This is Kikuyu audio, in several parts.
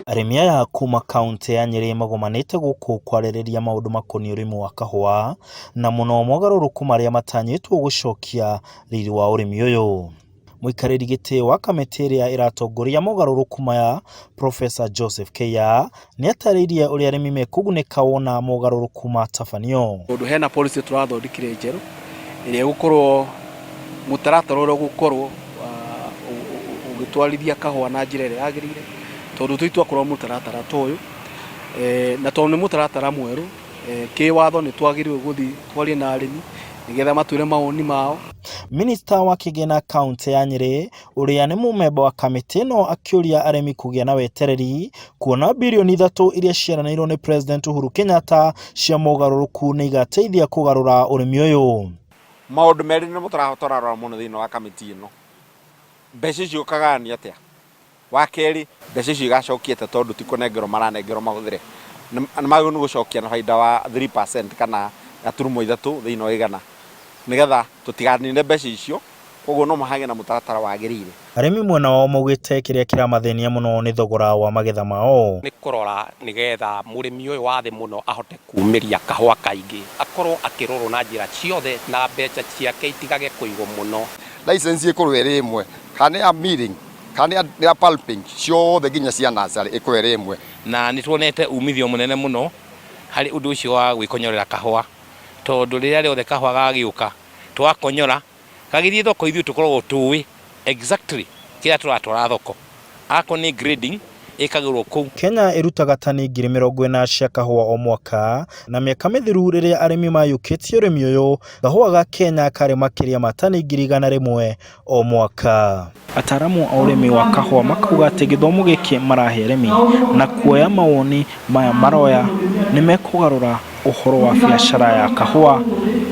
Arĩmi aya kuma kauntĩ ya Nyĩrĩ magomanĩte gũkũ kwarĩrĩria maũndũ makoniĩ ũrĩmi wa kahũa na mũno mogarũrũku marĩa matanyĩtwo gũcokia riri wa ũrĩmi ũyũ. Mũikarĩri gĩtĩ wa kamĩtĩ ĩrĩa ĩratongoria mogarũrũku maya Professor Joseph Keiya nĩatarĩirie ũrĩa arĩmi mekũgunĩka wona mogarũrũku matabanio. Tondũ hena policy tũrathondekire njerũ ĩrĩa ĩgũkorwo mũtaratara ũrĩa ũgũkorwo ũgĩtwarithia kahũa na njĩra ĩrĩa yagĩrĩire, tondũ tũtirĩ twakorwo mũtaratara ta ũyũ, na tondũ nĩ mũtaratara mwerũ, kĩwatho nĩ twagĩrĩirwo gũthiĩ twarie na arĩmi nĩgetha matwĩre mawoni mao. Minista wa kĩgĩna kauntĩ ya Nyĩrĩ ũrĩa nĩ mũmemba wa kamĩtĩ ĩno akĩũria arĩmi kũgĩa na wetereri kuona birioni 3 iria ciaranĩirwo nĩ President Uhuru Kenyatta cia mogarũrũku nĩ igateithia kũgarũra ũrĩmi ũyũ. Maũndũ merĩ nĩmo tũrarora mũno thĩinĩ wa kamĩtĩ ĩno, mbeca icio ũkagayania atĩa? Wa kerĩ, mbeca icio igacokia atĩa tondũ ti kũnengerwo maranengerwo mahũthĩre? Nĩ magĩrĩirwo nĩ gũcokia na bainda wa 3% kana gaturumo ithatũ thĩinĩ wa igana nĩgetha tũtiganine mbeca icio, koguo no mahagĩe na mũtaratara wagĩrĩire. Arĩmi mwena wao maugĩte kĩrĩa kĩramathĩnia mũno nĩ thogora wa magetha mao. Nĩ kũrora nĩgetha mũrĩmi ũyũ wa thĩ mũno ahote kumĩria kahũa kaingĩ, akorwo akĩrorwo na njĩra ciothe na mbeca ciake itigage kũigwo mũno. License ĩkorwo ĩrĩ ĩmwe, kana nĩ ya milling, kana nĩ ya pulping, ciothe nginya cia nursery ĩkorwo ĩrĩ ĩmwe. Na nĩ tuonete umithio mũnene mũno harĩ ũndũ ũcio wa gwĩkonyorera kahũa, tondũ rĩrĩa rĩothe kahũa gagĩũka twakonyora gagĩthiĩ thoko ithuĩ tũkoragwo tũĩ exactly kĩrĩa tũratwara thoko, akorwo nĩ grading ĩkagĩrwo kũu. Kenya ĩrutaga tani 40,000 cia kahũa o mwaka, na mĩaka mĩthiru rĩrĩa arĩmi mayũkĩtie ũrĩmi ũyũ, kahũa ga Kenya karĩ makĩria ma tani 100,000 o mwaka. Ataramu a ũrĩmi wa kahũa makauga atĩ gĩthomo gĩkĩ marahe arĩmi na kuoya mawoni maya maroya nĩ mekũgarũra ũhoro wa biacara ya kahũa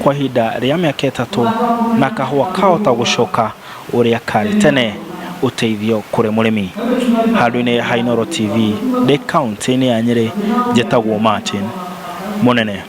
kwa ihinda rĩa mĩaka 3 na kahũa kahota gũcoka ũrĩa karĩ tene. Ũteithio kũrĩ mũrĩmi. Handũ-inĩ ha Inooro TV ndĩ kauntĩ-inĩ ya Nyĩrĩ, njĩtagwo Martin Mũnene.